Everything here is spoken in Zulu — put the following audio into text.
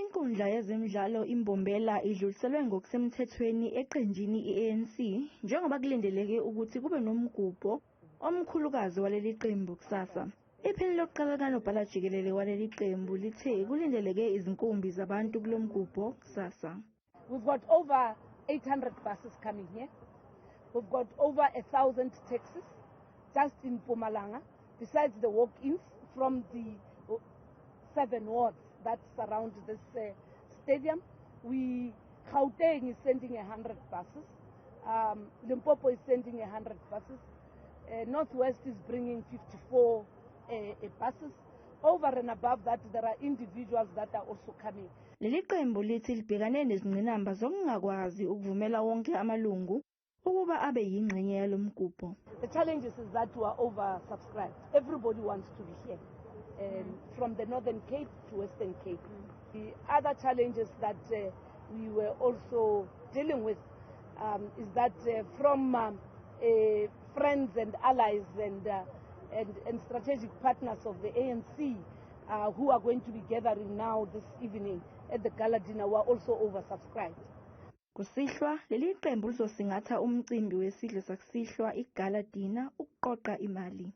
Inkundla yezemidlalo iMbombela idluliselwe ngokusemthethweni eqenjini i-ANC njengoba kulindeleke ukuthi kube nomgubho omkhulukazi waleli qembu kusasa. Iphini lokuqala likanobhala jikelele waleli qembu lithe kulindeleke izinkumbi zabantu kulo mgubho kusasa. We've got over 800 buses coming here. We've got over 1,000 taxis just in Mpumalanga, besides the walk-ins from the seven wards that surround this stadium. Gauteng is sending 100 buses. Limpopo is sending 100 buses. Northwest is bringing 54 buses. Over and above that, there are individuals that are also coming. Leli qembu lithi libhekane nezingqinamba zokungakwazi ukuvumela wonke amalungu ukuba abe yingxenye yalo mgubho. The challenges is that we are oversubscribed. Everybody wants to be here, from the Northern Cape to Western Cape. The other challenges that we were also dealing with is that from friends and allies and strategic partners of the ANC who are going to be gathering now this evening at the gala dinner were also oversubscribed. Kusihlwa leli qembu lizosingatha umcimbi wesidlo sakusihlwa i-gala dinner ukuqoqa imali.